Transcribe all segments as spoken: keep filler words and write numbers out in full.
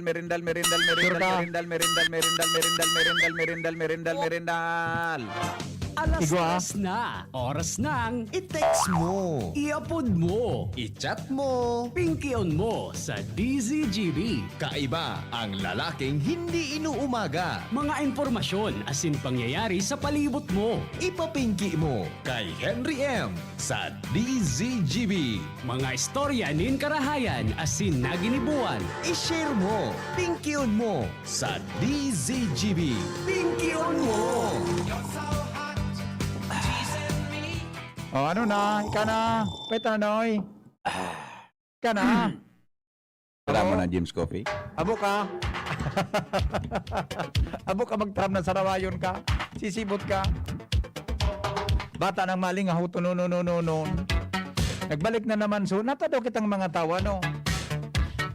merindal, merindal, merindal, merindal, Sure ka? merindal, merindal, merindal, merindal, merindal, merindal, merindal, merindal, merindal. Alas Igwa? tres na. Oras ng I-text mo. I-upload mo. I-chat mo. Pingkion mo sa D Z G B. Kaiba ang lalaking hindi inuumaga. Mga impormasyon asin pangyayari sa palibot mo. Ipapingki mo kay Henry M sa D Z G B. Mga istorya nin karahayan asin naginibuan. I-share mo, pingkion mo sa D Z G B. Pingkion mo! Oh, ano na? Ika na? Pwede na, Noy? Ika na? Tara mo Abo? na, James Coffee. Abo ka? Abo ka magtaram na sarawayon ka? Sisibot ka? Bata ng maling ahuto, no, no, no, no, no. Nagbalik na naman, so, nata daw kitang mga tawo, ano?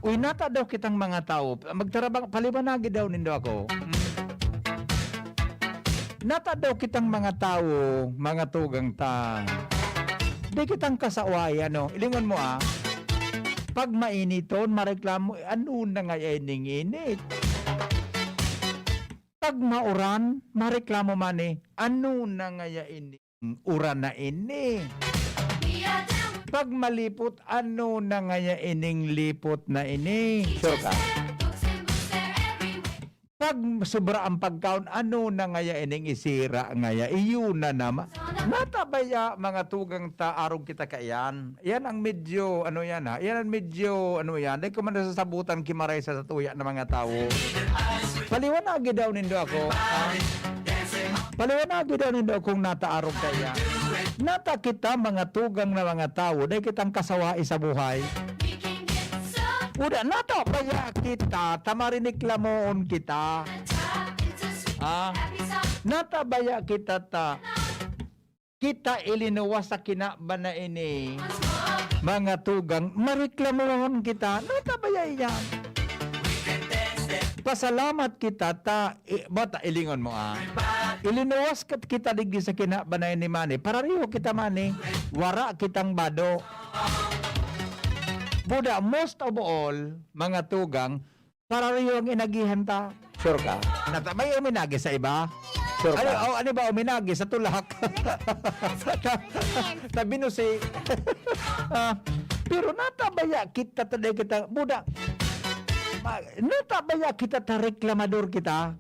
Uy, nata daw kitang mga tawo. Magtarabang, paliwanagi daw nindo ako. Hmm? Nata daw kitang mga tawo, mga tugang ta. Di kitang kasaway, ano? Ilingon mo, ah. Pag mainiton, mareklamo, "Ano na nga ining init?" Pag mauran, mareklamo man, eh, "Ano na nga ining uran na ini?" Pag malipot, "Ano na nga ining lipot na ini?" Sure ka? Pag sobra ang pagkaon, "Ano na ngaya ining isira ngaya? Iyo na naman." Nata baya, mga tugang ta, arog kita kaiyan. Yan ang medyo, ano yan ha? Yan ang medyo, ano yan? Dai ko man nasasabutan kimaray sa satuya na mga tawo. Paliwanagi daw nindo ako, ha? Paliwanagi daw nindo akong nata arog kaiyan. Nata kita, mga tugang na mga tawo, dai kitang kasawai sa buhay. Uda, nata baya kita, ta marireklamoon kita. Ah, nata baya kita ta, kita ilinuwas sa kinaban na ini. Mga tugang, mareklamoon kita. Nata baya iyan? Pasalamat kita ta, i-, bata, ilingon mo, ah. Ilinuwas kat-, kita digdi sa kinaban na ini, mani. Parariho kita, mani. Wara kitang bado. Buda, most of all, mga tugang, parariho ang inagihan ta. Sure ka? Nata-, may uminagi sa iba? Sure Ano, ka? oh, ano ba uminagi sa tulak? Sa binusi. Ah, pero nata baya kita ta, dai kita, buda. Ma-, nata baya kita ta reklamador kita?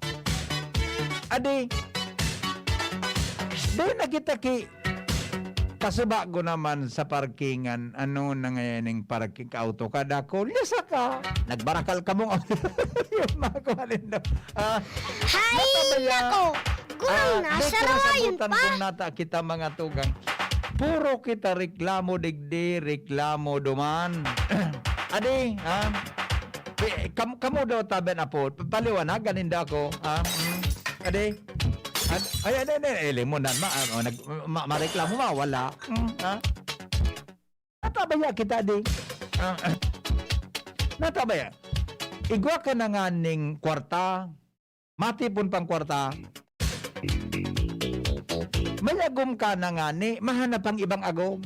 Adi, dai na kita ki-, Pasubago naman sa parkingan, ano na ngayon ning parking ka auto ka, dako, lisa ka. Nagbarakal ka mong, yun, mga kuha nindo. Ah, Hay, natabaya. nako! Gurang Ah, na, di ko sarawayon nasabutan pa. kung nata kita mga tugang. Puro kita reklamo digdi, reklamo duman. Adi, ha? Pi-, kam-, kamo daw tabi na po. Paliwanagan ninda ako, ha? Hmm? Adi? Ad-, ay, ano, ano, eh, limo na, ma-, ano, nag-, ma-, mareklamo, mawala. Hmm, ha? Natabaya kita, di? Ah, natabaya. Igwa ka na nga ning kwarta, matipon pang kwarta. May agom ka na nga ni, mahanap ang ibang agom.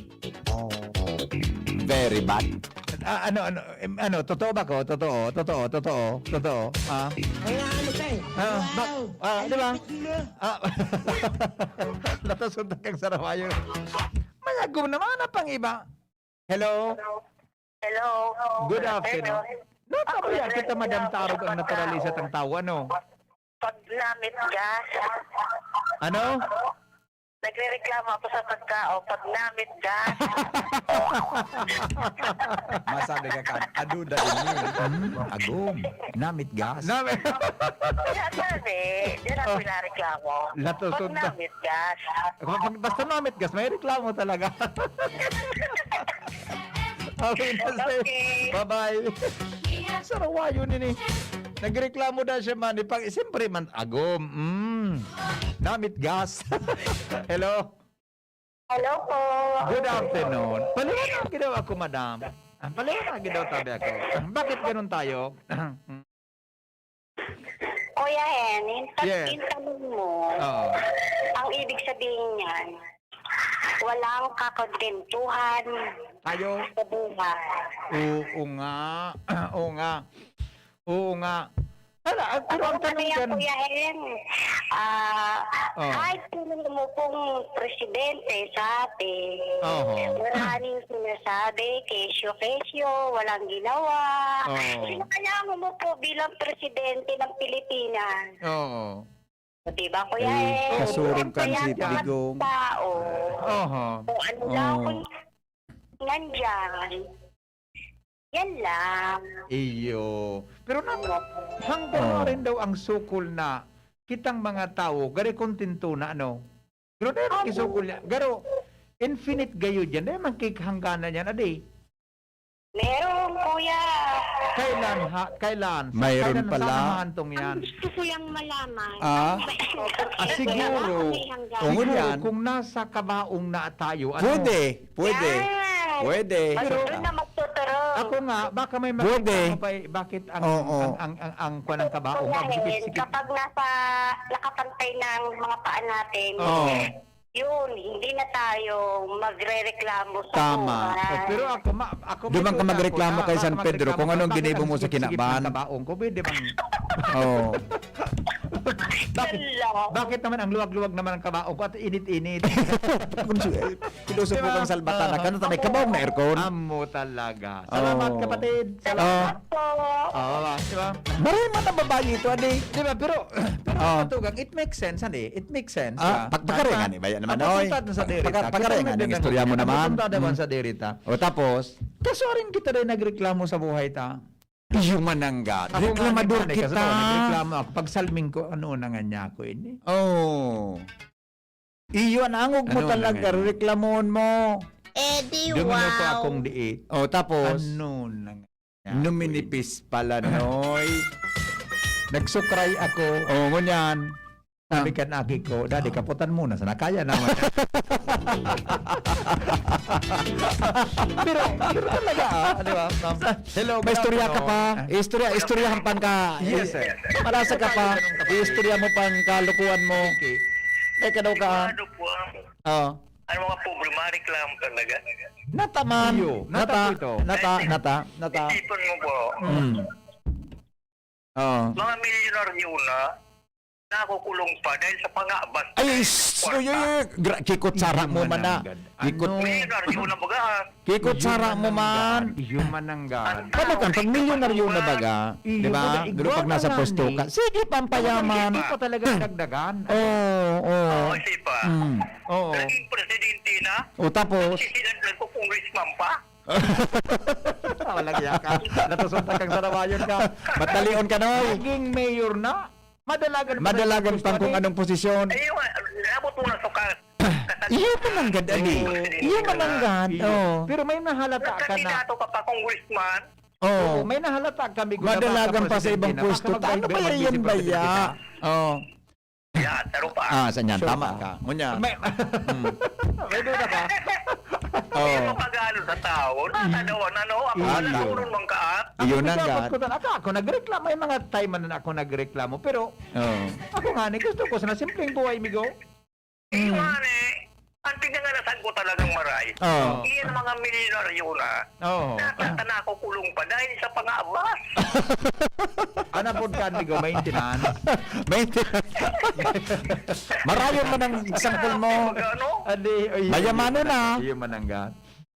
Very bad. Ah, ano, ano, em, ano, totoo ba ko? Totoo, totoo, totoo, totoo. Ah. Mga ano ka eh. Ah, ba-, Wow! ah, di ba? Ang lupit mo. Ah. Natasuntok ang sarawayo. May agom naman na pang iba. Hello? Hello. Good afternoon. Nata Ako baya rin, kita, Madam Tarog, ang nagreklamo. Naturalisa tang tawo, ano? Pag namit gas. Ano? Nagrereklamo ako sa pagkaon. Pag namit gas. Masabi ka kan, aduda ini. Hmm, agom. Namit gas. Nami- Kaya gani, yan ang Ah. pinareklamo. Lato Pag sunda. namit gas. Pag, pag, basta namit gas, may reklamo talaga. Okay na, sir. Okay. Bye-bye. Sarawayo nini. Nagreklamo na siya, man. Pag, siyempre, man, agom. Mm. Namit gas. Hello? Hello po. Good afternoon. Paliwanag daw ako, madam. Ah, paliwanag daw tabi ako. Ah, bakit ganun tayo? Kuya Hen, yung tag-, Yes. yung tanong mo, Oo. Yan. Walang kakontentuhan Tayo? sa buhay. Oo nga. Oo nga. Oo nga. Hala, ah, pero ang Ano yan, tanong dyan, Kuya Hen? Ah, Oh. kahit sino mo pong presidente, sabi, Oho. maraming sinasabi, kesyo-kesyo, walang ginawa. Oo. Sino kaya ang umupo bilang presidente ng Pilipinas? Oo. O, di ba, Kuya Eh, Hen? kasurong kan Kaya si dapat Digong. tao, Oho. kung ano lang, Oo. kung nandyan, yan lang. Iyo. Pero na, Oo. hanggang Oo. na rin daw ang sukol na kitang mga tawo, gari kontento na, ano? Pero dahil Opo. isukol niya, garo, infinite gayo dyan, dahil man kay hangganan yan, adi. Meron, Kuya. Kailan, ha? Kailan? Sa, Mayroon kailan pala. Saan mahantong yan? Ang gusto ko lang malaman, Ah? ano ba yung Ah, siguro. Kailangan may hangganan. Oo, Siguro, yan. kung nasa kabaong na tayo, ano? Pwede, pwede. Yan. Pwede. Magtuturog na magtuturog. Ako nga, baka may Pwede. magreklamo pa eh, bakit ang, Oo. ang, ang, ang, ang kwan ng kabaong, Kuya ang Hen, sikit-sikit. kapag nasa, nakapantay ng mga paa natin, Oo. yun, hindi na tayo magrereklamo sa Tama. buhay. Oh, pero ako, ma-, ako, Di man ka magreklamo ako, kay ah, San baka Pedro magreklamo kung ka, anong bakit ginibo ang mo sa sikit-sikit ng kinaban. kabaong ko? Pwede bang Oo. Bakit, Hala. bakit naman ang luwag-luwag naman ang kabaong ko at init-init? Kung si-, eh, pilosopo Di ba? kang salbatan na, Oo. kano ta may kabaong na aircon? Amo talaga. Salamat, Oo. kapatid. Salamat Oo. po. Oo, di ba? Maray man ang babae ito, adi. Di ba? Pero, pero Oo. matugang, it makes sense, ano eh? It makes sense, Ah, ah. pag-, pagkarengan, Tama. iba yan naman, Ang oy. papunta dun sa Pag-, dirita. pag-, pagkarengan, Kita mo yung din istorya mo ang naman. papunta naman Hmm. sa dirita. O, tapos? Kaso rin kita rin nagreklamo sa buhay ta. Iyo manangga. Ako nga, Reklamador di ba, kita. Kasi ako, nagreklamo ako. Pag salming ko, ano na nga niya ako ini? Oh. Iyo, ang angog mo Ano na talaga, nga niya? Reklamon mo. Eh, di Domino pa wow. akong diit. Oh, tapos? Ano na nga niya ako ini? Numinipis pala, Noy. Nagsukray ako. Oh, ngunyan. Sabi Ah. kan aki ko, "Daddy, Ah. kaputan muna sana. Kaya naman." Pero, pero talaga, ah, di ba, ma'am? Hello, May good istorya ka afternoon. pa? Istorya, istoryahan pang ka. Yes, sir. Marasa ka pa? Istorya mo pang kalukuhan mo. Okay. Teka daw ka. Sigurado po, ah. Oh. Ang mga pobre, mareklamo talaga. Nataman. Iyo, Nata, nata po ito. nata, nata, nata. Isipin mo po. Mm. Oh. Mga milyonaryo na, nakukulong pa dahil sa pangabas. Ay, s-, Kwarta. uy, uy, uy, gra-, kikot sara Hindi mo man na. mananggad. Kikot Ano? Milyonaryo na baga, ah. Kikot Hindi sara mo mananggad. man. Hindi mananggad. Ang Paano tao, ka? Pag milyonaryo na baga, Iyo, di ba? baga, Pero igwa pag ka nasa nga pwesto ni. ka, sige, pampayaman. Hindi pa talaga dagdagan. Oo, oo. Oo, sipa. Mm. Oo. Naging presidente na. O, tapos? Nagsisinad lang ko, congressman pa. Ah, walang iya ka. Natusuntan kang sarawayon ka. Matalion ka, Noy. Naging mayor na. Madalagan pa Madalagan rin pang kung gusto anong posisyon. Ayun, abot mo na sukat. Iyo mananggad, adi. Oo. Iyo mananggad, Iyo. oo. Pero may nahalata ka na. Nagkandidato ka pa, congressman. Oo. Oo, may nahalata kami, Madalagan pa sa ibang pwesto. Ano ba yan, baya? Oo. Yan, taro pa. Ah, sa niyan, Sure tama ka. ka. Ngunyan. May, Mm. may duda ka? Oo. May mapag-ano sa tao. Natanawan, ano? Ako, Iyo. wala, ako nun mang kaat. Iyo Ako, na, dapat Gat. ko tal-, ako, ako nagreklamo. May mga time man na ako nagreklamo. Pero, Oo. ako nga, ni, gusto ko sana simpleng buhay, migo. Iyo Mm. nga, ni, ang tingnan nga na saan ko talagang maray. Oo. Iyan mga milyonaryo na. Oo. Natatanako kulong pa dahil sa pangabas. Ano po ka, migo? Maintenance? Maintenance. Marayon man ang example mo. Mag-ano? Adi, ay, Mayamano na. Iyo mananggad.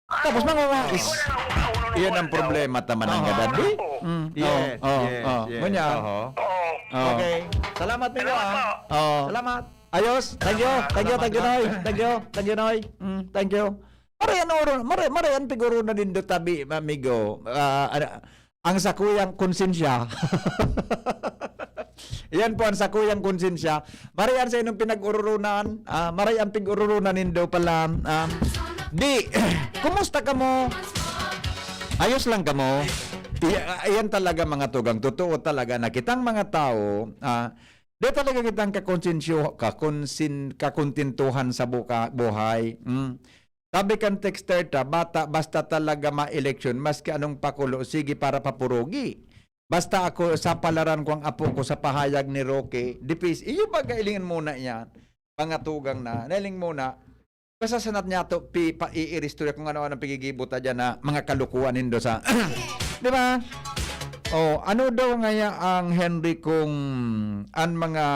Tapos, mga Hindi ko na lang kung ano Iyan ang naman problema, daw. taman ang Oo. gadan, di? Oo. Mm. Yes, Oo, oo, yes, oo. yes. Ngunyan. Oo. Oo. Oo. Okay. Salamat, migo, Salamat ah. po. Oo. Salamat. Ayos. Thank you. Salamat. Thank you, Salamat, thank you, salamat. Noy. Thank you. Thank you, Noy. Mm, thank you. Maray an oro, maray, maray an pigoro na nindo tabi, amigo. Ah, ano, ang sakuyang konsensya. Yan po ang sakuyang konsensya. Maray an sa inyong pinag-ururunan, ah, maray ang pig-ururunan nindo pala. Um, di, kumusta kamo? Ayos lang kamo? Iya-, ayan talaga, mga tugang. Totoo talaga na kitang mga tao, ah, di talaga kitang kakonsensyo-, kakonsin-, kakontentuhan sa buka-, buhay. Mm. Sabi kan texter ta, bata, basta talaga ma-eleksyon, maski anong pakulo, sige para papurugi. Basta ako, sapalaran ko ang apo ko sa pahayag ni Roque Dipis. Iyo ba, kailingan muna yan? mga tugang na, nailing muna, basta sanat niya to, pi-, pa-, iiristorya kung ano-ano ang pigigibot ta dyan na mga kalukuhan nindo sa, di ba? Oh, ano daw ngaya ang Henry kung an mga,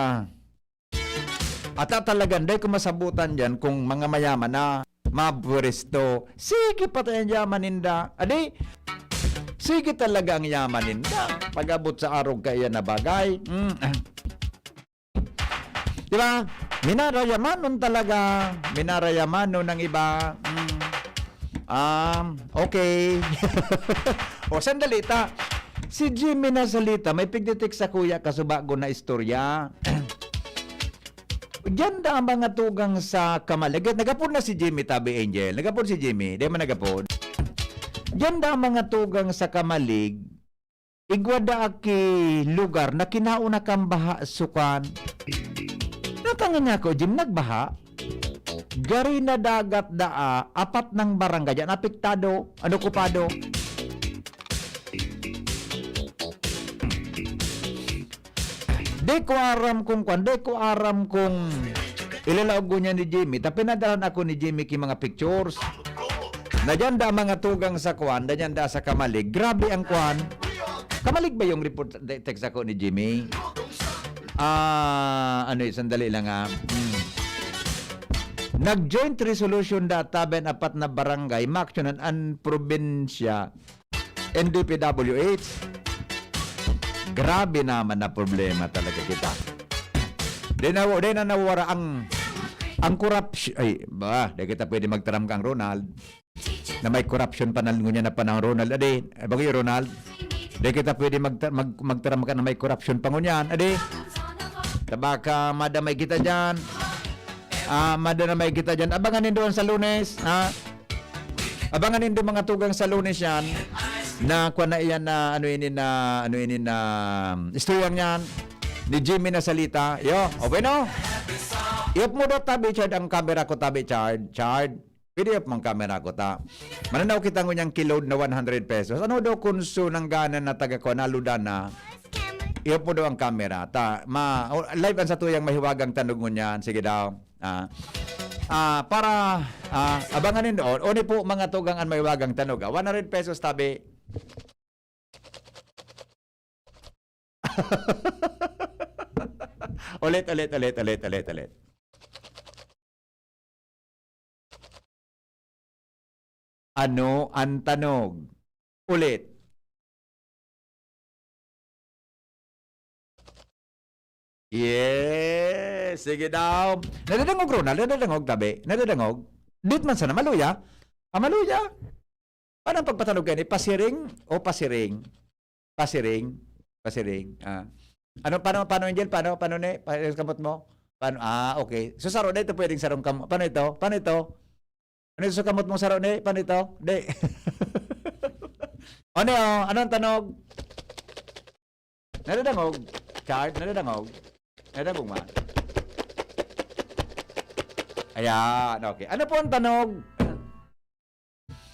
ata talaga, dai ko masabutan dyan kung mga mayaman na, mapwesto. Sige, pati ang yaman ninda. Adi, sige talaga ang yaman ninda. Pag-abot sa arog kaya na bagay. Mm. Di ba? Minarayamanon talaga. Minarayamanon ng iba. Mm. Um, okay. O, sandali ta. Si Jimmy na salita, may pigdetect sa kuya kaso bago na istorya. Diyan da ang mga tugang sa kamalig. Nagapod na si Jimmy, tabi Angel. Nagapod si Jimmy. Di man nagapod. Diyan da ang mga tugang sa kamalig. Igwa da aki lugar na kinaon na kang baha sukan. Natangan niya ako, Jim, nagbaha. Gari na dagat daa, apat ng barangay diyan apektado, ano, okupado. Di ko aram kung kwan, di ko aram kung ilalaog ko niya ni Jimmy. Ta pinadalhan ako ni Jimmy ki mga pictures. Nadyan da mga tugang sa kwan, nadyan da sa Kamalig. Grabe ang kwan. Kamalig ba yung report, te-, text ako ni Jimmy? Ah, ano yun? Sandali lang, ah. Hmm. Nag-joint resolution da tabi an apat na barangay, maaksyonan an probinsya, N D P W H. Grabe naman na problema talaga kita. Di na, di na nawara ang, ang corruption. Ay, ba, di kita pwede magtaram kang Ronald na may corruption pa na ngunyan na panahon, Ronald. Adi, ay, bago yun, Ronald. Di kita pwede magta-, mag-, magtaram ka na may corruption pa ngunyan. Adi, tabaka madamay kita dyan. Ah, madamay kita dyan. Abangan nindo sa Lunes, ha? Abangan nindo mga tugang sa Lunes yan na kuha na iyan na ano ini na, ano ini na, um, istorya niyan ni Jimmy na salita. Yo, o bueno. I-off mo daw tabi, Chard, ang camera ko, tabi, Chard. Chard, pwede i-off mong camera ko, ta. Mananaw kita ngunyang ki-load na one hundred pesos. Ano daw kung so nang gana na taga ko, naludan na? I-off mo daw ang camera, ta. Ma, o, live ang satuyang mahiwagang tanog ngunyan. Sige daw. Ah, ah, para, ah, abangan nindo. O, oni po, mga tugang an mahiwagang tanog, ah. One hundred pesos tabi. Ulit, ulit, ulit, ulit, ulit, ulit. Ano an tanog? Ulit. Yes, sige daw. Nadadangog, Ronald, nadadangog, tabi. Nadadangog. Dit man sana, maluya. Ah, maluya. Paano ang pagpatanog kayo ni pasiring o pasiring? Pasiring. Pasiring. Ah. Ano, paano, paano, Angel? Paano, paano ni? Pa-, kamot mo? Paano? Ah, okay. So, saro na ito, pwedeng sarong kamot. Paano ito? Paano ito? Ano ito sa kamot mong saro ni? Paano ito? Di. Ano yun? Anong tanog? Nadadangog? Chard, nadadangog? Nadadangog man? Ayan, okay. Ano po ang tanog?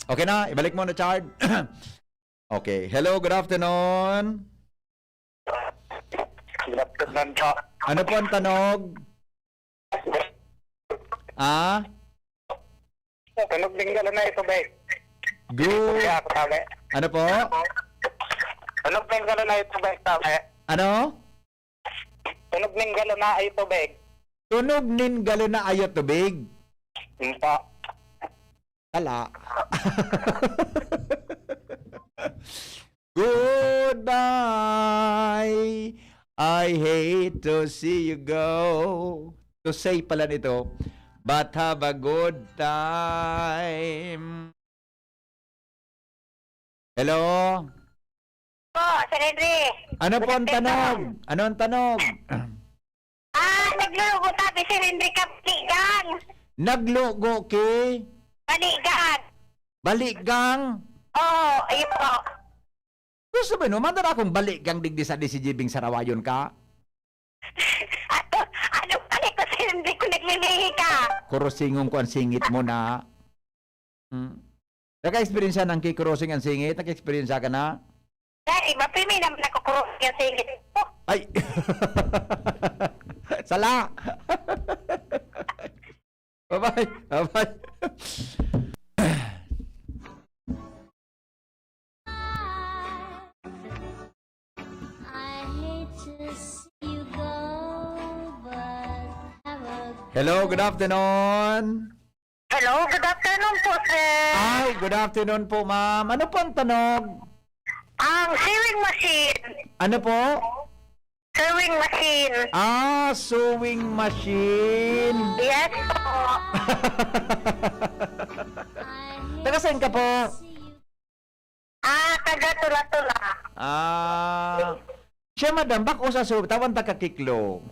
Okay na, ibalik mo na, Chard. Okay. Hello, good afternoon. Good afternoon, Chard. Ano po ang tanog? Ah? Tunog ning galo na ito, Bek. Good. Kaya ako, tabi. Ano po? Tunog ning galo na ito, Bek, tabi. Ano? Tunog ning galo na ito, Bek. Tunog nin galo na ayo tubig. Yun po. Wala. Goodbye. I hate to see you go. To say pala nito, but have a good time. Hello? Po, Sir Henry. Ano po ang tanog? Ano ang tanog? Ah, naglugo tabi, Sir Henry, ka Baligang. Naglugo ki? Baligang. Baligang? Oo, ayun po. Gusto mo, no? Manda na akong baligang digdi sa di si Jibing Sarawayon ka? Ano, ano pala ito, Sir Henry, kung naglilihi ka? Kurusingon ko ang singit mo na. Hmm. Naka-eksperyensya ng kikurusing ang singit? Naka-eksperyensya ka na? Ay, mapimi naman ako kurusing ang singit ko. Ay! Sala! Bye-bye. Bye-bye. Hello, good afternoon. Hello, good afternoon po, sir. Ay, good afternoon po, ma'am. Ano po ang tanog? Ang sewing machine. Ano po? Sewing machine. Ah, sewing machine. Yes po. Taga saan ka po? Ah, taga Tula-Tula. Ah. Siya, madam, bako sa su-, tawan ta kakiklo.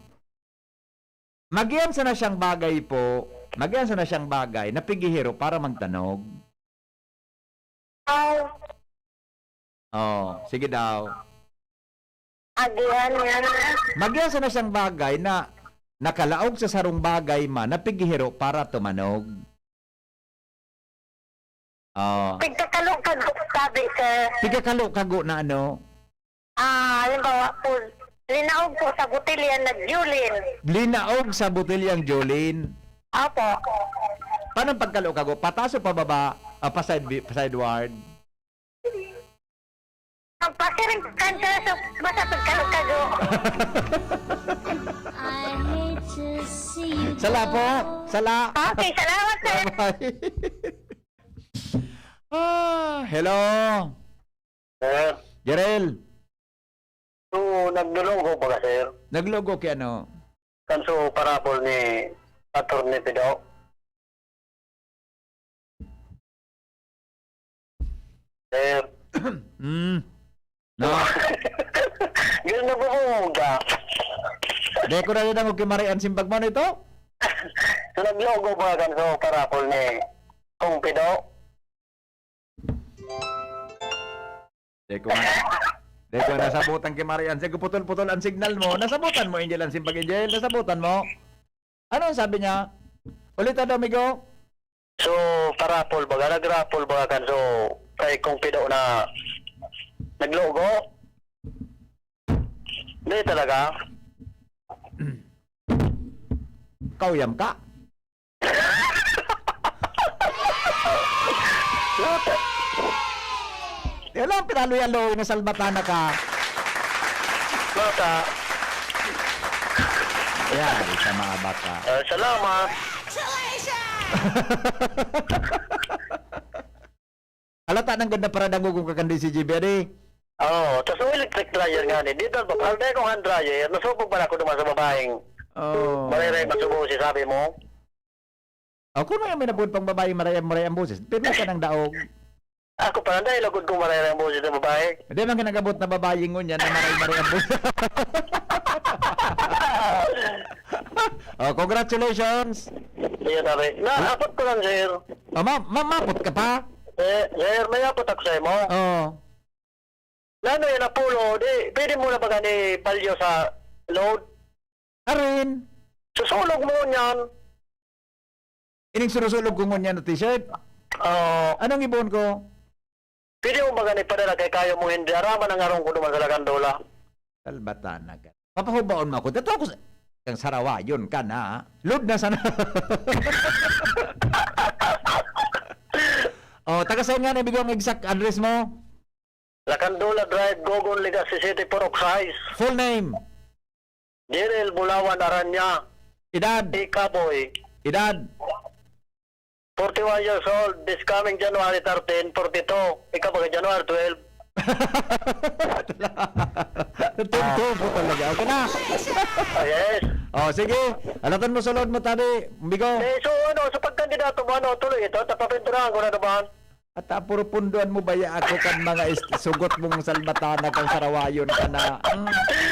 Magiyan sana siyang bagay po. Magiyan sana siyang bagay na pigihiro para magtanog. Ay. Oh, sige daw. Agihan niya na. Magiyan sana siyang bagay na nakalaog sa sarong bagay man na pigihiro para tumanog. Oh. Pigkakalo kago, sabi, sir. Pigkakalo kago na ano? Ah, halimbawa po, linaog po sa botelya na Julin. Linaog sa botilyang Julin. Opo. Paano ang pagkalo kago? Pataas o pababa? Ah, pa side, pa sideward? Ang pasiring kan, sir, so, basta pagkalo kago. Sala po? Sala? Okay, salamat, sir. Bye-bye. Ah, hello. Sir. Jerel. So, naglulogo pa ka, sir? Naglulogo kay ano? Kan so parapol ni Attorney Pido. Sir. Hmm. No. Yun na po po ka. Di ko na rin ang ukimarian simbag mo nito. So, naglulogo pa kan so parapol ni Kong Pido. Di ko nga, di ko nga nasabutan ki Marian. Sige, putol-putol ang signal mo. Nasabutan mo, Angel, ang simbag, Angel? Nasabutan mo? Ano ang sabi niya? Ulita daw, migo. So, parapol baga, nagrapol baga kan so, kay Kong Pido na naglugo? Hindi talaga. Kauyam ka? Yan lang, pinaloy-aloy na salbatana ka. Nota. Yan, isa maabak ka. Ah, salamat. Halata nanggad na para dangogon ka kan D C G B, adi? Oo, tas ang electric dryer nga ni, di dal pa, pag dahil kong hand dryer, nasubog pala ako duman sa babaeng Oh. Marayray man sa boses, sabi mo? Ako na yung minabod pang babae, maray-, maray ang boses. Pirmi ka ng daog. Ako pa, dahil lagod kong marayray ang boses ng babae. Hindi man ka nag-abot na babae ngunyan na maray-maray ang boses. Oh, congratulations. Iyan, sabi. Na, Hmm? Apot ko lang, sir. Oh, ma-, ma-, mapot ka pa? Eh, sir, may apot ako sa imo. Oh. Nano yan, Apollo? Di, pwede mo na ba gani palyo sa load? Arin. Susulog mo yan. Ining surusulog ko ngunyan na t-shirt? Oo. Anong ibon ko? Pwede mo ba gani padala kay kayo mo hindi araman ang arong ko duman sa Lagandola? Salbatana ka. Papahubaon mo ako. Dato ako sa, kang sarawayon ka na. Load na sana. Oh, taga saan nga na ibigay ang exact address mo? Lacandola Drive, Gogon, Legazpi City, Purok sais. Full name? Jerel Bulawan Aranya. Edad? Ikaboy. Edad? Forty-one years old, this coming January thirteen, forty-two. Ikaw ba, January twelve? Tumpo talaga. Okay na. Ah, yes. Oh, sige. Alatan mo sa load mo, tabi. Bigo. Eh, so, ano, sa pagkandidato mo, ano, tuloy ito? Tapapinturahan ko na naman. At, ah, purupunduan mo baya ako kan mga is-, sugot mong salbatana kang sarawayon ka na. Hmm,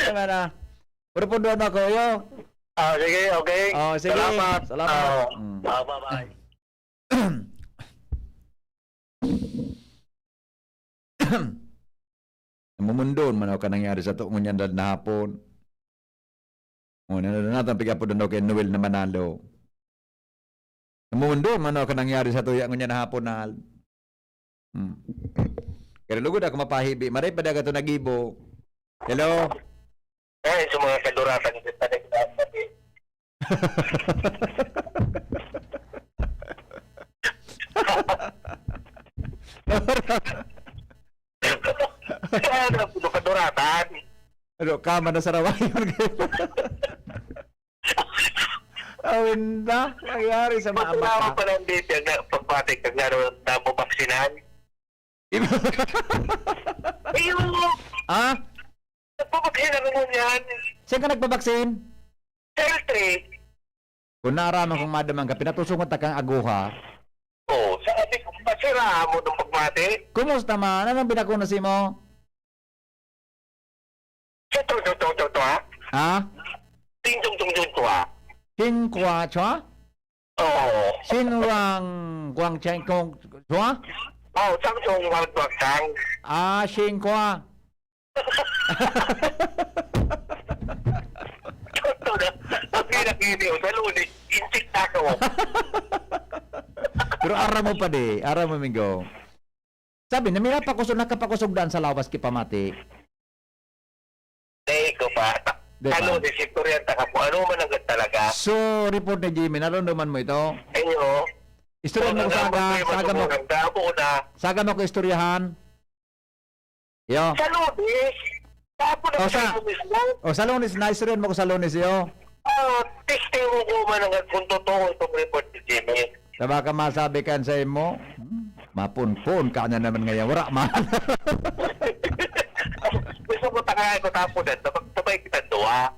tama na. Purupunduan mo ako, yo. Ah, sige, okay. Oh, sige. Salamat. Salamat. Oo. Hmm. Ah, bye-bye. Namumundon man ako kan nangyari sa to ngunyan na hapon. O, na, na, na, pigapod daw kay Noel na Manalo. Namundon man ako nangyari sa tuya ngunyan na hapon na. Hmm. Pero lugod ako mapahibi. Maray pa daga to nagibo. Hello? Eh, sa mga kaduratan, kita na kita. Kaya na, ano, kaduratan. Ano ka man na sa rawayon? Awin na, nangyari sa mga Masalamat mata. Pala ang date yan, pagpati ka nga naman, nababaksinan. Ayun, Ha? Nagpapakailangan mo niyan. Saan ka nagpabaksin? Sa L three. Kung naaraman kong madamang ka, pinatusungot na kang aguha. Oo, sabi ko, masira mo ng pagmati. Kumusta man? Anong binakuna si mo? Sa to, to, to, to, to, ha? Ha? Ting, tong, tong, tong, to, ha? Singkwa chwa? Oo. Sinwang guang cheng kong chwa? Oo, sang, tong, wag, wag, sang. Ah, singkwa. Ito na. Ang pinakini, o, sa lunes, intik na ako. Pero aram mo pa di, aram mo, Mingo. Sabi na, may napakusog, nakapakusog daan sa lawas ki pamati. Dahil ko pa. Di Sa ba? lunes, istoryan ta ka kung ano man ang talaga. So, report ni Jimmy, naramdaman mo ito? Inyo, Istorya mo ko sa aga, sa aga mo, Ang dabo na. sa aga mo ko istoryahan. Yo. Sa lunes, tapos na O, sa sa- lunes mo. O, sa lunes, na-istoryahan mo ko sa lunes, yo. Oh, testing mo ko man ang kung totoo itong report ni Jimmy. Na baka masabi kan sa imo, "Hmm, mapunpon ka na naman ngayon, wala man." Gusto ko tangayan ko tapos na, sabay kita doha.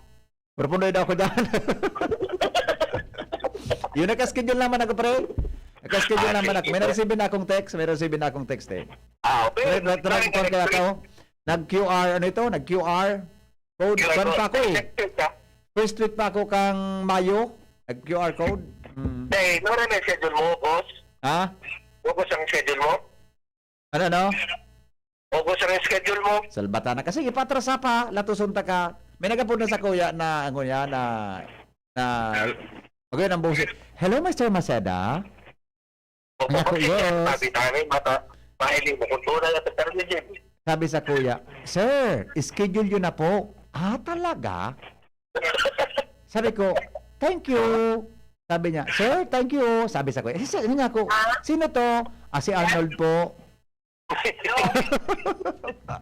Pero pundoy daw ako dyan. Yun, nakaschedule naman ako, pre. Nakaschedule Ah, naman ako. sige, May pre. na-receive na akong text. May na-receive na akong text eh. Ah, okay. Pre, nag-try ko kaya ako. Nag-Q R, ano ito? Nag-Q R. Code, Q R kwan code. pa ako eh. Accepted ka. First week pa ako kang Mayo. Nag-Q R code. Hmm. Eh, ano na yung schedule mo, boss? Ha? Boss, ang schedule mo? Ano, ano? Boss, ang schedule mo? Salbata na. Kasi ipatrasa pa, latuson ta ka. May nagapod na sa kuya na, ano yan, na, na, magayon ang boses. "Hello, Mister Maceda?" Ako, yes. Sabi namin, mata, mahiling mo kung tunay na pagkaroon ni Jimmy. Sabi sa kuya, "Sir, schedule yun na po." "Ah, talaga?" Sabi ko, "Thank you." Sabi niya, "Sir, thank you." Sabi sa kuya, "Eh, si-, niya ako, sino to?" "Ah, si Arnold po."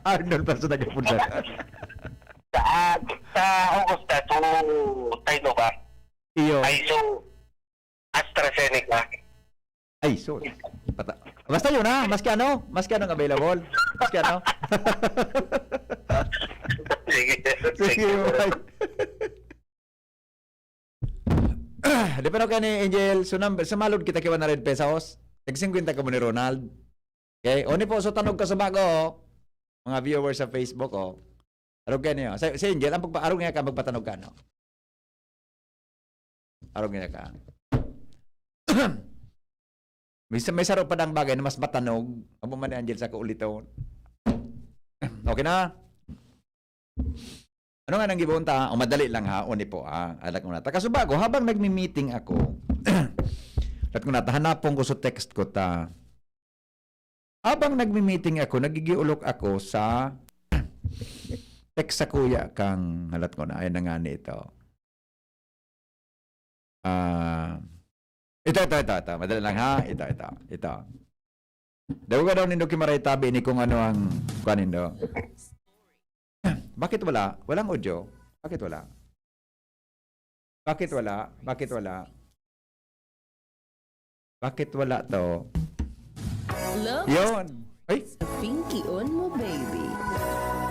Arnold pa sa nagpunta. Sa, sa August na, so, tayo ba? Iyo. Ay, so, AstraZeneca. Ay, so. Pata- Basta yun ha, maski ano, maski anong available. Maski ano. Sige. Sige, bye. Di pa na kaya ni Angel, so number, sa malod kita kay one hundred pesos. Tag fifty ka mo ni Ronald. Okay? O ni po, so tanog ka sa bago, oh. Mga viewers sa Facebook, oh. Arog kayo niyo. Si, si Angel, ang pagpa, arog niya ka, magpatanog ka, no? Arog niya ka. May, sa- may saro pa dang bagay na mas matanog. Abo man ni Angel sa kauliton. Okay na? Ano nga nang giboon ta? O madali lang ha, uni po ha. Alat ko na. Takasubago, habang nagmi-meeting ako, alat ko na, tahanapon ko sa text ko ta. Habang nagmi-meeting ako, nagigiulok ako sa text sa kuya kang halat ko na. Ayun na nga ni ito. Ah, ito, ito, ito, ito. Madali lang ha. Ito, ito, ito. Daw ka daw nindo kimaray tabi ni kung ano ang kuha nindo. Bakit wala? Walang audio? Bakit wala? Bakit wala? Bakit wala? Bakit wala to? Love Yon. Ay, sa pinkion mo, baby.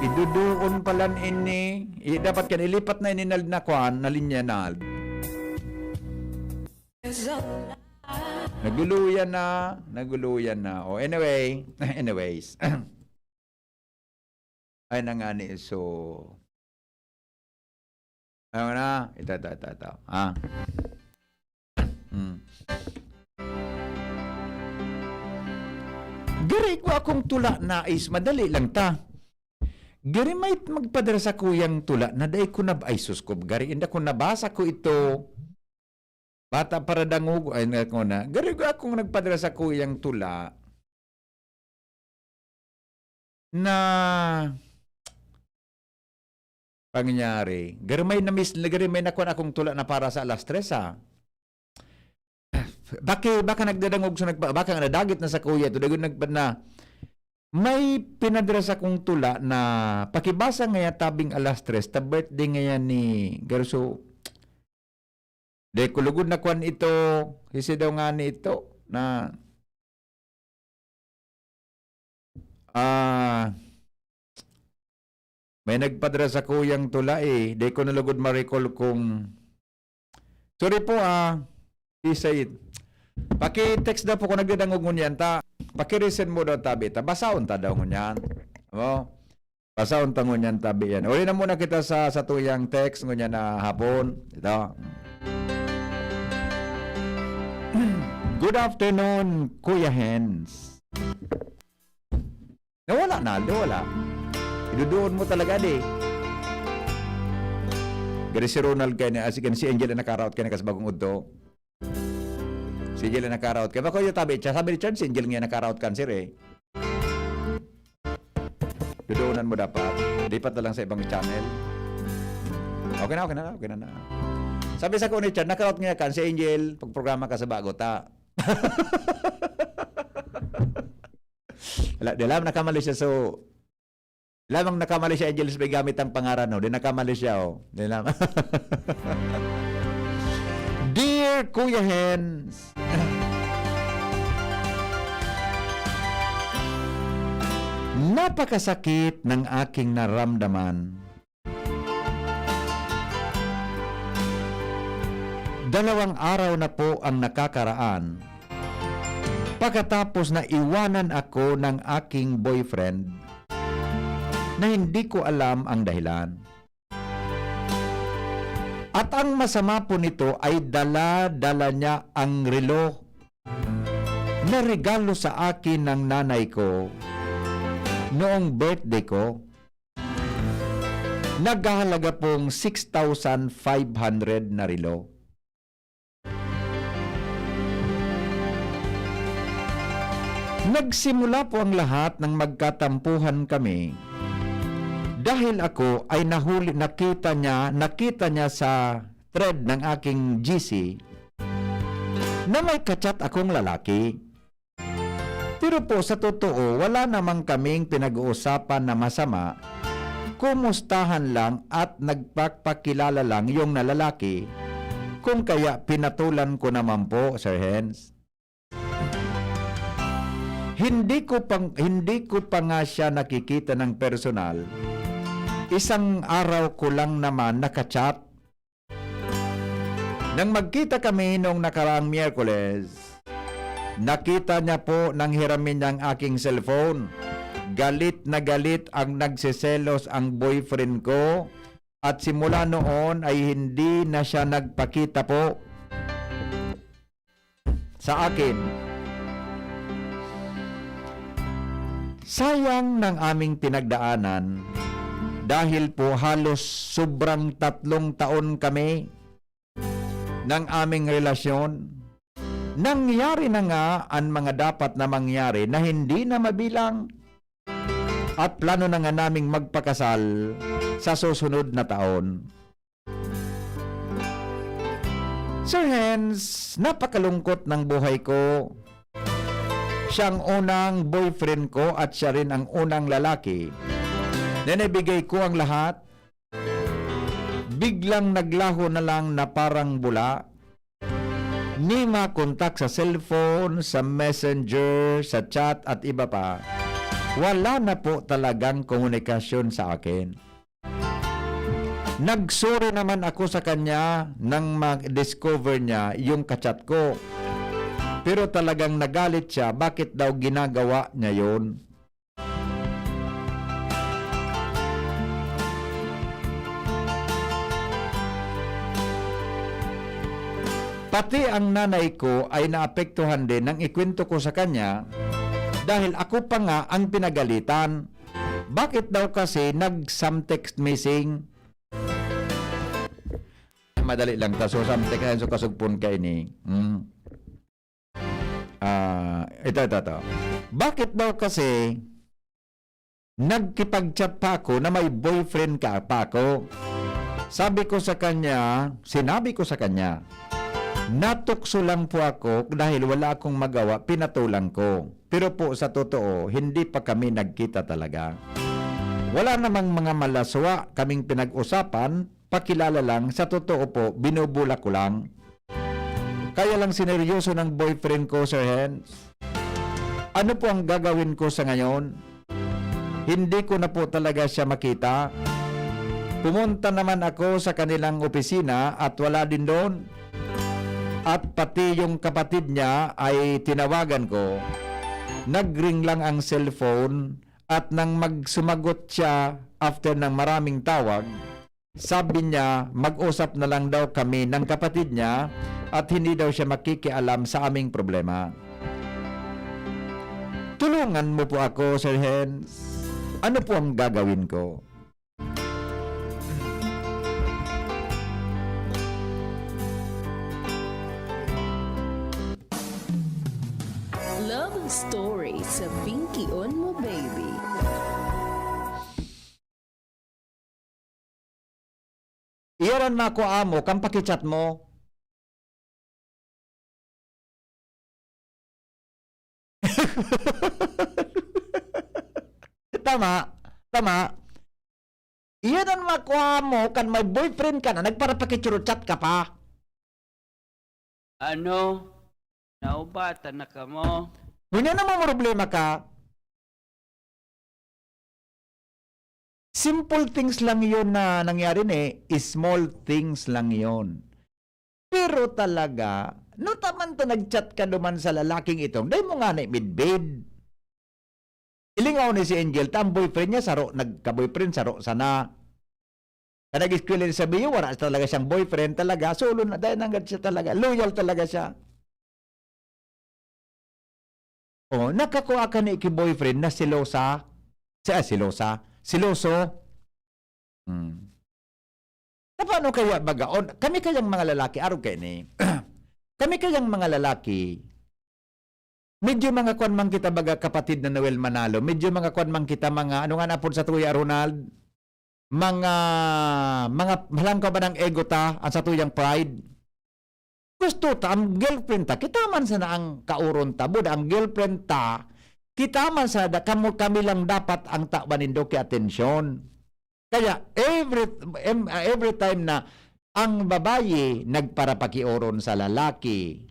iduduon pala ini. I, dapat kan ilipat na ini na, na kwan, na linya na. Naguluyan na, naguluyan na. O anyway, anyways. Ay na nga ni so. Ano na? Ito, ito, ito, ito. Ah. Hmm. Gari ko akong tula na is madali lang ta. Gari may magpadara sa kuyang tula na dai ko nab-, ay sus ko, gari inda ko nabasa ko ito. Bata para dangog, ay na ko na. Gari ko akong nagpadara sa kuyang tula na pangyari. Gari may na-miss, gari may nakuha akong tula na para sa alas tres, ah. Baki, baka nagdadangog sa nagpa-, baka nga nadagit na sa kuya ito. Dagon nagpa-, na, May pinadara sakong tula na pakibasa ngaya tabing alas tres, ta birthday ngaya ni Garso. Di ko lugod na kwan ito, hisi daw nga ni ito, na, ah, may nagpadara sa kuyang tula eh. Di ko na lugod ma-recall kung, sorry po ah, isay, paki-text daw po kung nagdadangog ngunyan ta, paki-resend mo daw tabi ta, basahon ta daw ngunyan. Ano? Basahon ta ngunyan tabi yan. Uli na muna kita sa, sa tuyang text ngunyan na hapon. Ito. Good afternoon, Kuya Hens. Nawala na, nawala. Iduduon mo talaga, di. Gari si Ronald kaya ni, ah, si, si Angel ang nakaraot kaya na kas bagong udto. Si Angel ang nakaraot kaya. Bako yung tabi siya. Sabi ni Chad, si Angel nga nakaraot cancer eh. Duduunan mo dapat. Lipat na lang sa ibang channel. Okay na, okay na, okay na na. Sabi sa ko ni Chad, nakaraot nga kan si Angel, pagprograma ka sa bago ta. Wala, di lang nakamali siya, so, lamang nakamali siya, Angel, sa may gamit ang pangaran, no? Di nakamali siya, oh. Di lang. Dear Kuya Hens, napakasakit ng aking naramdaman. Dalawang araw na po ang nakakaraan. Pagkatapos na iwanan ako ng aking boyfriend na hindi ko alam ang dahilan. At ang masama po nito ay dala-dala niya ang relo na regalo sa akin ng nanay ko noong birthday ko. Naghahalaga pong six thousand five hundred na relo. Nagsimula po ang lahat ng magkatampuhan kami dahil ako ay nahuli, nakita niya, nakita niya sa thread ng aking G C na may kachat akong lalaki. Pero po, sa totoo, wala namang kaming pinag-uusapan na masama. Kumustahan lang at nagpapakilala lang yung nalalaki. Kung kaya, pinatulan ko naman po, Sir Hens. Hindi ko pang, hindi ko pa nga siya nakikita ng personal. Isang araw ko lang naman nakachat. Nang magkita kami noong nakaraang Miyerkules, nakita niya po nang hiramin niya ang aking cellphone. Galit na galit ang nagseselos ang boyfriend ko at simula noon ay hindi na siya nagpakita po sa akin. Sayang ng aming pinagdaanan dahil po halos sobrang tatlong taon kami ng aming relasyon. Nangyari na nga ang mga dapat na mangyari na hindi na mabilang. At plano na nga naming magpakasal sa susunod na taon. Sir Hens, napakalungkot ng buhay ko. Siya ang unang boyfriend ko at siya rin ang unang lalaki na nabigay ko ang lahat. Biglang naglaho na lang na parang bula. Ni makontak sa cellphone, sa messenger, sa chat at iba pa. Wala na po talagang komunikasyon sa akin. Nag-sorry naman ako sa kanya nang ma-discover niya yung kachat ko. Pero talagang nagalit siya, bakit daw ginagawa niya yun? Pati ang nanay ko ay naapektuhan din nang ikwento ko sa kanya dahil ako pa nga ang pinagalitan. Bakit daw kasi nag-some text missing? Madali lang ta. So, some text, ayan, so kasugpon ka ini. Mm. Ah, ito, ito, ito. Bakit daw kasi nagkipag-chat pa ako na may boyfriend ka pa ako? Sabi ko sa kanya, sinabi ko sa kanya, Natukso lang po ako dahil wala akong magawa, pinatulan ko. Pero po sa totoo, hindi pa kami nagkita talaga. Wala namang mga malaswa kaming pinag-usapan, pakilala lang, sa totoo po, binubulak ko lang. Kaya lang sineryoso ng boyfriend ko, Sir Hens. Ano po ang gagawin ko sa ngayon? Hindi ko na po talaga siya makita. Pumunta naman ako sa kanilang opisina at wala din doon. At pati yung kapatid niya ay tinawagan ko. Nag-ring lang ang cellphone at nang magsumagot siya after ng maraming tawag, sabi niya, mag-usap na lang daw kami ng kapatid niya at hindi daw siya makikialam sa aming problema. Tulungan mo po ako, Sir Hens. Ano po ang gagawin ko? Love Story sa Pinky On Mo Baby. Iyaran mako amo kan pakichat mo. Tama, tama. Iyaran mako amo kan may boyfriend ka na, nagparapakichat ka pa. Ano? Naubatan na kamo? Ngunyan na problema ka. Simple things lang yon na nangyari ni, small things lang yon. Pero talaga, no taman ta nag-chat ka duman sa lalaking itong, dai mo nga na midbid. Ilingaw ni si Angel, ta ang boyfriend niya, saro, nagka-boyfriend, saro sana. Kan nag-eskwela sa Bio, wala talaga siyang boyfriend talaga. Solo na, dahil nanggad siya talaga. Loyal talaga siya. Oh, nakakua ka ni iki boyfriend na selosa. Si, ah, selosa. Seloso. Hmm. Na paano kaya baga? O, kami kayang mga lalaki, arog kayo ni. Kami kayang mga lalaki, medyo mga kwan man kita baga kapatid na Noel Manalo. Medyo mga kwan man kita mga, ano nga napod sa tuya, Ronald? Mga, mga, halangkaw ba ng ego ta, ang sa tuyang pride? Gusto ta, ang girlfriend ta, kita man sana ang kauron ta, buda ang girlfriend ta, kita man sana, kamo, kami lang dapat ang tawan nindo ki atensyon. Kaya every, em- every time na ang babayi nagparapakioron sa lalaki,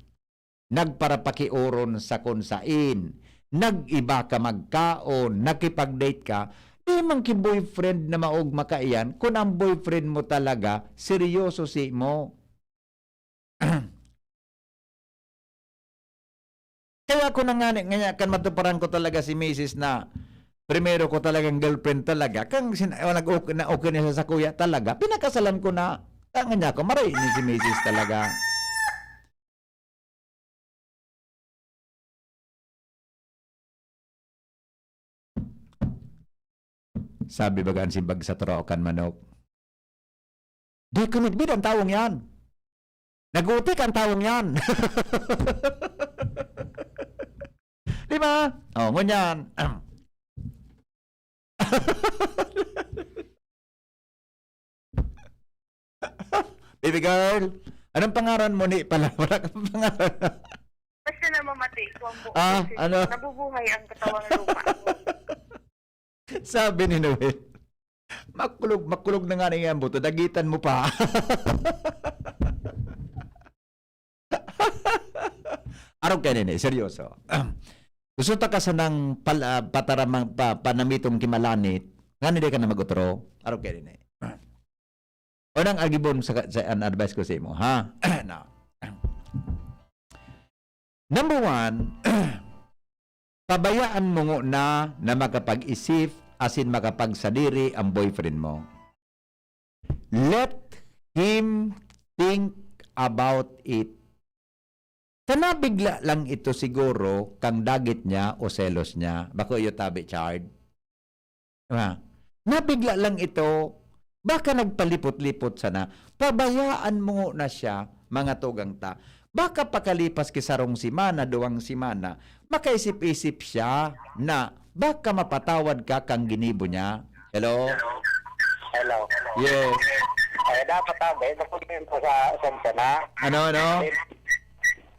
nagparapakioron sa kung sain, nag-iba ka magkaon, nakipag-date ka, di man ki boyfriend na maog makaiyan kung ang boyfriend mo talaga seryoso si mo. Kaya ako na nga, nga kan matuparan ko talaga si misis na primero ko talagang girlfriend talaga, kang sin, oh, nag-okay na, okay na siya sa kuya talaga, pinakasalan ko na. Kaya nga niya ako, maray ni si misis talaga. Sabi baga an simbag sa turaw kan manok, "Di ko midbid ang tawong yan. Nag-utik ang tawong yan." Di ba? O, ngunyan. Baby girl, anong pangaran mo ni pala? Wala kang pangaran. Basta na mamati ko ang buong Ah, beses ano? ko, nabubuhay ang katawang lupa ko. Sabi ni Noel, "Makulog, makulog na nga na yan, buto. Dagitan mo pa." Arog kayo nini, seryoso. Gusto ta ka sanang pal, ah, pataramang, pa, panamitong kimalanit, nga hindi ka na mag-utro. Arog kayo nini. Unang agibon sa, sa an advice ko sa imo, ha? Na. Number one, pabayaan mo ngona na makapag-isip asin makapagsadiri ang boyfriend mo. Let him think about it. Ta nabigla lang ito siguro kang dagit niya o selos niya. Bako iyo tabi, Chard. Diba? Nabigla lang ito. Baka nagpalipot-lipot sana. Pabayaan mo na siya, mga tugang ta. Baka pakalipas ki sarong semana, duwang semana, makaisip-isip siya na baka mapatawad ka kang ginibo niya. Hello? Hello. Yes. Ay, dapat tabi, napunta sa Santa na. Ano, ano?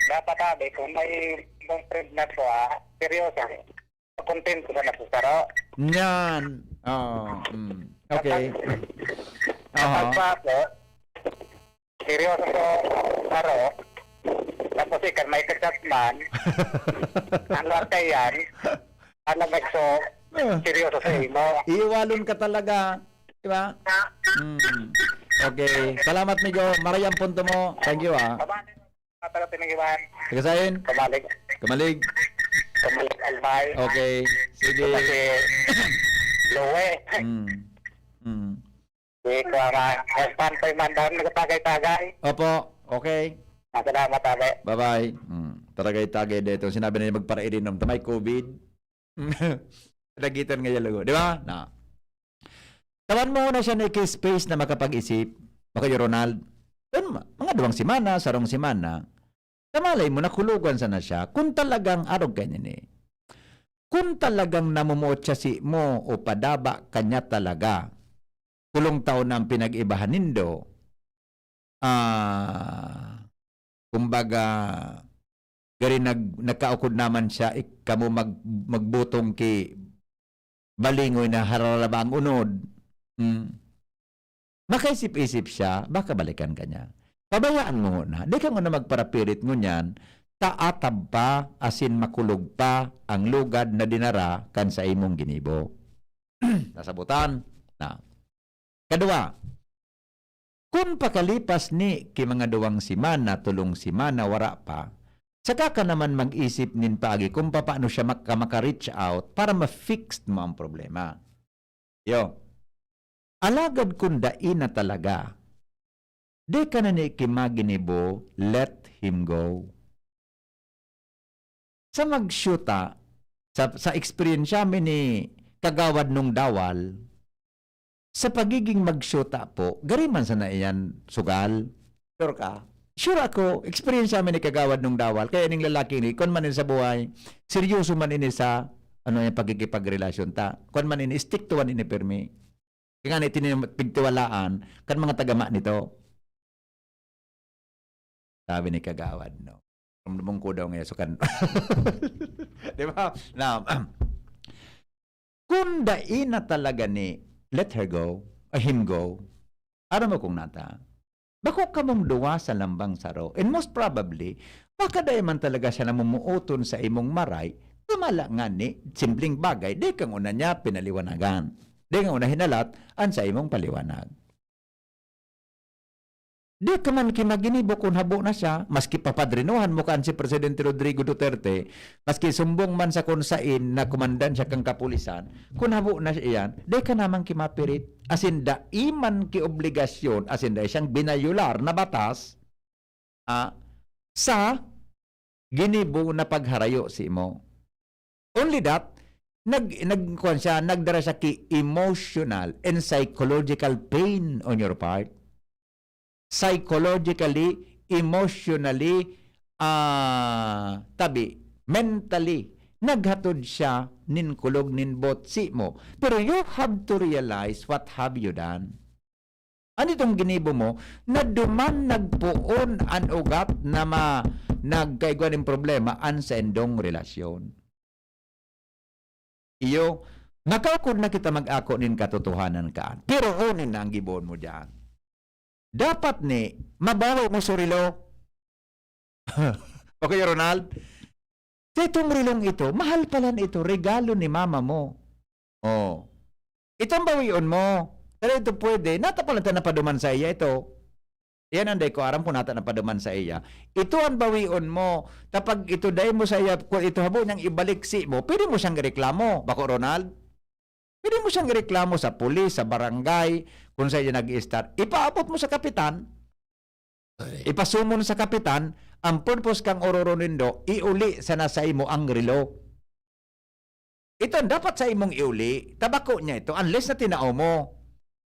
Dapat sabi, kung may boyfriend na po, ah, seryoso. Kontento ka na sa saro. Yan. Oo. Mm. Okay. Aha. Kapag pa po, seryoso ko, saro. Tapos ikan may kachat man. Ano ka yan? Ano nagso? Ah. Seryoso sa imo. Iiwalon ka talaga. Di ba? Mm. Okay. Salamat, Migo. Maray ang punto mo. Thank you, ah. Baba. Para pinag-iwan. Taga saan? Kamalig. Kamalig. Kamalig, Albay. Okay. Sige. Kasi, Lowe. Mm. Mm. Di ko nga, espantoy man daw, nagtagay-tagay. Opo. Okay. Ah, salamat, Abe. Bye-bye. Mm. Taragay-tagay dito. Sinabi na niya magparairinom. Tamay covid. Nagitan nga dialogo, di ba? Na. Tawan mo na siya ni space na makapag-isip, Makuya Ronald. Yun, ma-, mga duwang semana, sarong semana, sa malay mo, nakulogan sana siya. Kung talagang arog ka niya ni, kung talagang namumuot siya si mo o padaba ka niya talaga, kulong taon na ang pinag-ibahan nindo, ah, kumbaga, gari nag-, nagkaukod naman siya, ik-, kamo mag-, magbutong ki balingoy na hararaba ang unod. Hmm. Makaisip-isip siya, baka balikan ka niya. Pabayaan mo na. Di ka nguna magparapirit ngunyan, taatab pa, asin makulog pa ang lugad na dinara kan sa imong ginibo. Nasabutan na. Kadua, kun pakalipas ni ki mga duwang semana, tolong semana, wara pa, saka ka naman mag-isip nin paagi kung papaano siya maka-, maka-reach out para ma-fix mo ang problema. Yo. Alagad kun dai na talaga, di ka na ni ki maginibo, let him go. Sa magsyuta, sa, sa eksperyensya mi ni Kagawad Nung Dawal, sa pagiging magsyuta po, gari man sana iyan sugal. Sure ka? Sure ako, eksperyensya mi ni Kagawad Nung Dawal, kaya ining lalaki ni, kun man ini sa buhay, seryoso man ini sa, ano, yung pagkikipagrelasyon ta. Kun man ini, strikto man ini, pirmi. Kaya nga, itini-, pigtiwalaan, kan mga tagama nito. Sabi ni Kagawad, no? Rumdumong ko daw ngayon, so kan-, di ba? Now, kun dai na talaga ni, let her go, or him go, aram mo kung nata, bako kamong duwa sa lambang saro. And most probably, baka dai man talaga siya namumuoton sa imong maray, tamala nga ni, simpleng bagay, di kang una niya pinaliwanagan. Di kang una hinalat, an sa imong paliwanag. Di ka man ki maginibo kun habo na siya, maski papadrinuhan mo kan si Presidente Rodrigo Duterte, maski sumbong man sa kun sain na komandansya kan kapulisan, kun habo na siya iyan, di ka naman ki mapirit. As in, dai man ki obligasyon, as in, dai siyang binayular na batas, ah, sa ginibo na pagharayo simo. Only that, nag-, nag-, kuwan siya, nagdara siya ki emotional and psychological pain on your part. Psychologically, emotionally, ah, tabi, mentally, naghatod siya nin kulog nin bot simo. Pero you have to realize what have you done. Ano itong ginibo mo na duman nagpoon an ugat na ma-, nagkaigwa nin problema an saindong relasyon? Iyo, nakaukod na kita mag-ako nin katotohanan kaan. Pero unin na ang gibohon mo diyan. Dapat ni, mabawi mo surilo. Okay, Ronald? Itong rilong ito, mahal pala na ito, regalo ni mama mo. Oh. Itong bawion mo, pero ito pwede, nata pala ta napaduman sa iya ito. Yan ang dai ko aram kung nata napaduman sa iya. Ito ang bawion mo. Tapag ito dai mo sa iya, kung ito habo niyang ibalik si mo, pwede mo siyang ireklamo. Bako, Ronald? Pwede mo siyang ireklamo sa pulis, sa barangay, kung sa iya nag-i-start. Ipaabot mo sa kapitan. Ay. Ipasumon sa kapitan, ang purpose kang ororo nindo, iuli sana sa imo ang relo. Ito ang dapat sa imong iuli, tabako niya ito, unless na tinao mo.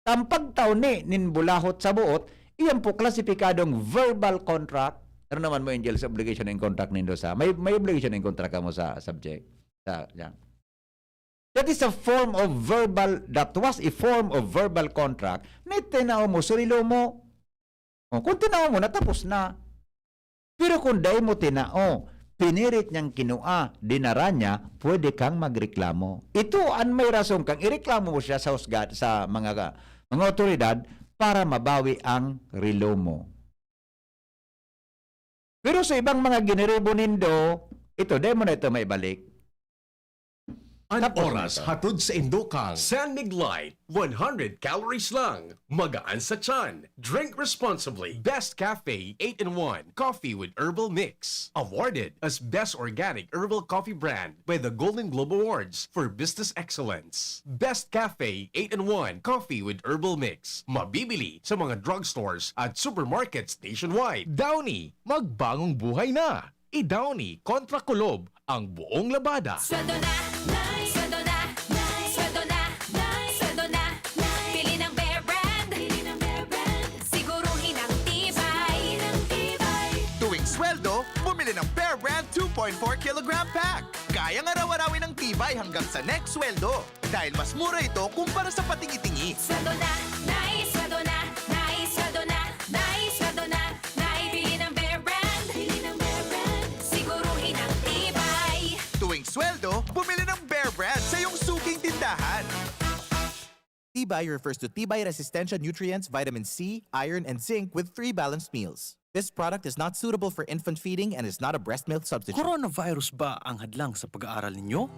Ang pagtao ni, nin bulahot sa buot, iyan po klasipikadong verbal contract. Ano naman mo, Angel, sa obligation and contract nindo sa, may, may obligation and contract ka mo sa subject. Sa, yan. That is a form of verbal, that was a form of verbal contract. Ni tinao mo, surilo mo. O, kung tinao mo na, tapos na. Pero kung dai mo tinao, pinirit niyang kinua, dinara niya, pwede kang magreklamo. Ito an may rason kang ireklamo mo siya sa husga-, sa mga, mga awtoridad para mabawi ang relo mo. Pero sa ibang mga giniribo nindo, ito, dai mo na ito maibalik. An Tapos oras na ito. Hatod sa indokang San Mig Light, one hundred calories lang. Magaan sa tiyan. Drink responsibly. Best Cafe eight-in-one Coffee with Herbal Mix. Awarded as Best Organic Herbal Coffee Brand by the Golden Globe Awards for Business Excellence. Best Cafe eight-in-one Coffee with Herbal Mix. Mabibili sa mga drugstores at supermarkets nationwide. Downy, magbagong buhay na! I-Downy kontra Kulob ang buong labada. Sweldo na, nice. Sweldo na, nice. Sweldo na, nice. Sweldo na, nice. Pili ng Bear Brand. Pili ng Bear Brand. Siguruhin ang tibay. Ang tibay. Tuwing sweldo, bumili ng Bear Brand two point four kilogram pack. Kayang araw-arawin ang tibay hanggang sa next sweldo. Dahil mas mura ito kumpara sa patingi-tingi. Sweldo na, nice. Sweldo na, nice. Sweldo na, nice. Sweldo na, nice. Bili ng Bear Brand. Bili ng Bear Brand. Siguruhin ang tibay. Tuwing sweldo, bumili ng Bear Brand sa iyong suking tindahan. Tibay refers to tibay resistensya nutrients, vitamin C, iron, and zinc with three balanced meals. This product is not suitable for infant feeding and is not a breast milk substitute. Coronavirus ba ang hadlang sa pag-aaral ninyo?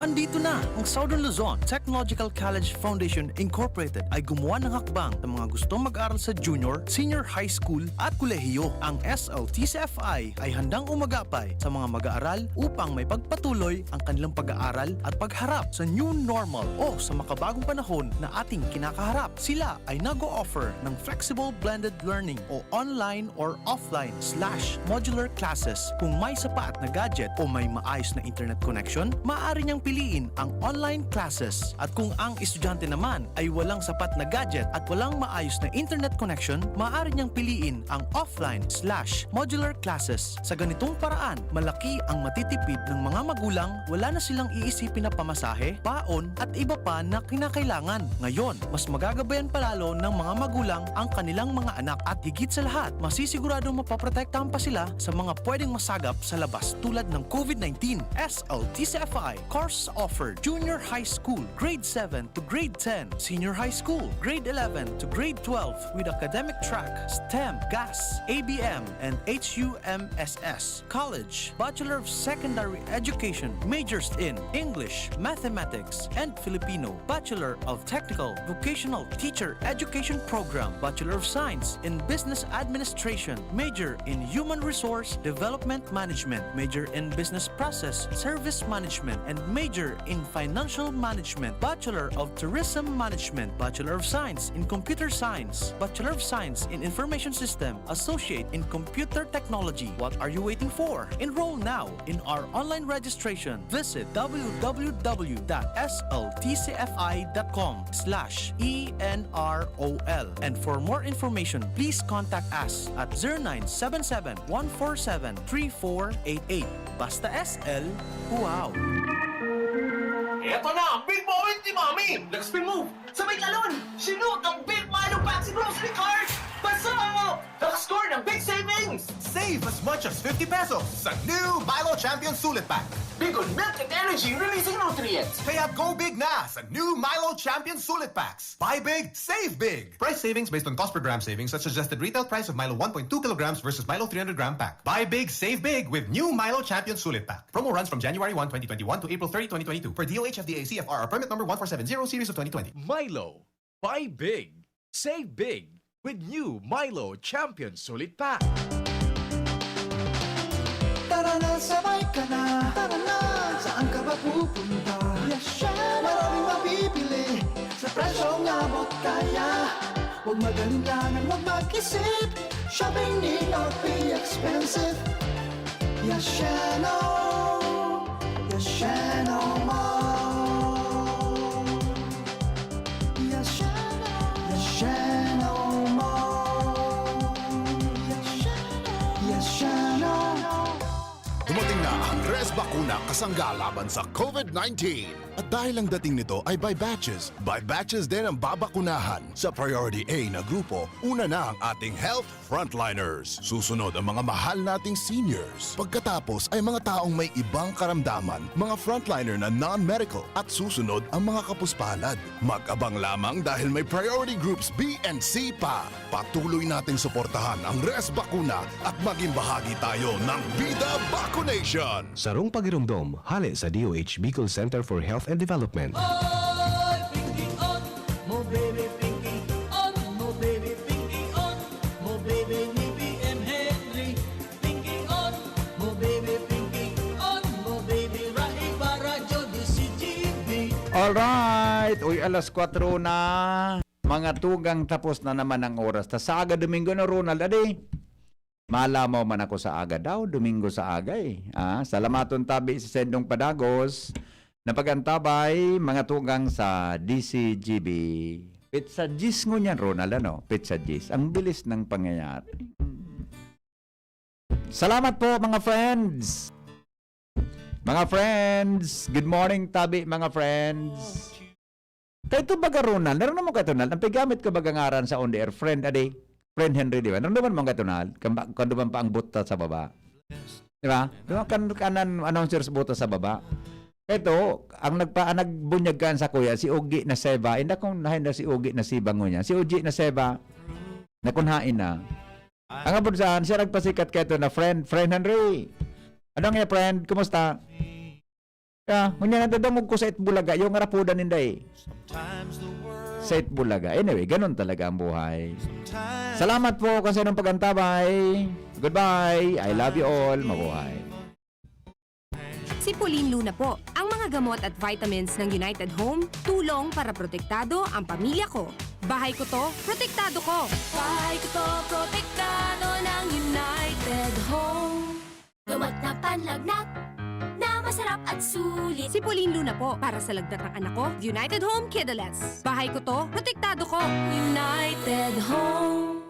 Andito na! Ang Southern Luzon Technological College Foundation Incorporated ay gumawa ng hakbang sa mga gustong mag-aral sa junior, senior high school at kolehiyo. Ang S L T C F I ay handang umagapay sa mga mag-aaral upang maipagpatuloy ang kanilang pag-aaral at pagharap sa new normal o sa makabagong panahon na ating kinakaharap. Sila ay nag-o-offer ng flexible blended learning o online or offline slash modular classes. Kung may sapat na gadget o may maayos na internet connection, maaari niyang piliin ang online classes. At kung ang estudyante naman ay walang sapat na gadget at walang maayos na internet connection, maaari niyang piliin ang offline slash modular classes. Sa ganitong paraan, malaki ang matitipid ng mga magulang, wala na silang iisipin na pamasahe, baon, at iba pa na kinakailangan. Ngayon, mas magagabayan pa lalo ng mga magulang ang kanilang mga anak at higit sa lahat, masisiguradong mapoprotektahan pa sila sa mga pwedeng masagap sa labas tulad ng COVID nineteen. S L T C F I, course offered, junior high school, grade seven to grade ten, senior high school, grade eleven to grade twelve with academic track, STEM, GAS, A B M, and H U M S S. College, Bachelor of Secondary Education, majors in English, Mathematics, and Filipino. Bachelor of Technical Vocational Teacher Education Program, Bachelor of Science in Business Administration, major in Human Resource Development Management, major in Business Process Service Management, and major in Financial Management, Bachelor of Tourism Management, Bachelor of Science in Computer Science, Bachelor of Science in Information System, Associate in Computer Technology. What are you waiting for? Enroll now in our online registration. Visit w w w dot s l t c f i dot com slash e n r o l. And for more information, please contact us at zero nine seven seven, one four seven, three four eight eight. Basta S L, wow! Eto na ang big moment ni Mami! Nag-spin move! Sabay talon! Sinut ang Big Milo Pack sa grocery cart! Pasok! Nakascore ng big savings! Save as much as fifty pesos sa new Milo Champion Sulit Pack. Big on milk and energy releasing nutrients. Kaya go big na sa new Milo Champion Sulit Packs. Buy big, save big. Price savings based on cost per gram savings at suggested retail price of Milo one point two kilograms versus Milo three hundred gram pack. Buy big, save big with new Milo Champion Sulit Pack. Promo runs from January one, twenty twenty-one to April thirty, twenty twenty-two, per D O H F D A C F R or permit number one four seven zero series of twenty twenty. Milo. Buy big. Save big with new Milo Champion Sulit Pack. Tara na, sabay ka na. Tara na, saan ka ba pupunta? Yes, syempre. Maraming mabibili sa presyong abot kaya. Huwag mag-alinlangan, huwag mag-isip. Shopping need not be expensive. Yes, Shano. Yes, Shano Mall. Yes, Shano. Yes, Shano Mall. Yes, Shano. Yes, Shano. Dating na ang Res Bakuna kasangga laban sa COVID nineteen. At dahil ang dating nito ay by batches, by batches din ang babakunahan. Sa Priority A na grupo, una na ang ating health frontliners. Susunod ang mga mahal nating seniors. Pagkatapos ay mga taong may ibang karamdaman, mga frontliner na non-medical, at susunod ang mga kapuspalad. Mag-abang lamang dahil may priority groups B and C pa. Patuloy nating suportahan ang Res Bakuna at maging bahagi tayo ng Bida Vaccination! Sarong pagiromdom, hale sa D O H Bicol Center for Health and Development. Oy, Pinky on mo, baby, Pinky on mo, baby, Pinky on mo, baby, ni B M Henry. Pinky on mo, baby, Pinky on mo, baby, Rai Barajo, D C G B. Alright! Uy, alas kwatro na. Mga tugang, tapos na naman ang oras. Ta sa aga Domingo na, Ronald, adi. Malamaw man ako sa aga daw, Domingo sa aga eh. Ah, salamaton tabi sa sendong padagos na pag-antabay, mga tugang sa D C G B. Petsa diyes ngunyan, Ronald, ano? Petsa diyes. Ang bilis ng pangyayari. Salamat po, mga friends! Mga friends, good morning, tabi, mga friends. Kaito baga, Ronald, naramdaman mo kaito, Ronald? Ang paggamit ko baga ngaran sa on the air, friend, adi, friend Henry, di ba? Naramdaman mo kaito, Ronald? Kan ba-, kan duman pa ang buta sa baba. Di ba? Di ba kan, kanan announcers buta sa baba? Kaito, ang nagpa-, ang nagbunyag kan sa kuya, si Ugi na Seba. Inda kung nahinda si Ugi na Seba ngunyan. Si Ugi na Seba, na kun hain na. Ang abot saan, siya nagpasikat kaito na friend, friend Henry. Ano nga, friend? Kumusta? Ya, ngunyan nadadangog ko sa Itbulaga, yung arapudan ninda eh. Sa Itbulaga. Anyway, ganun talaga ang buhay. Salamat po kasi ng pag-antabay. Goodbye. I love you all. Mabuhay. Sipulin Luna po. Ang mga gamot at vitamins ng United Home, tulong para protektado ang pamilya ko. Bahay ko to, protektado ko. Bahay ko to, protektado ng United Home. Gamot na panlagnat na masarap at sulit. Sipulin Luna po para sa lagnat ng anak ko, United Home Kidalets. Bahay ko to, protektado ko. United Home.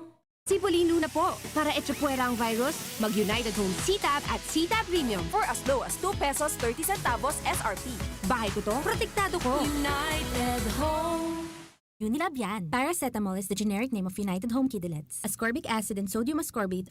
Sipulin Luna po para echapuwera ang virus, mag United Home C-Tab at C-Tab Premium. For as low as two pesos thirty centavos S R P. Bahay ko to, protektado ko. United Home. Unilab yan. Paracetamol is the generic name of United Home Kidilets. Ascorbic acid and sodium ascorbate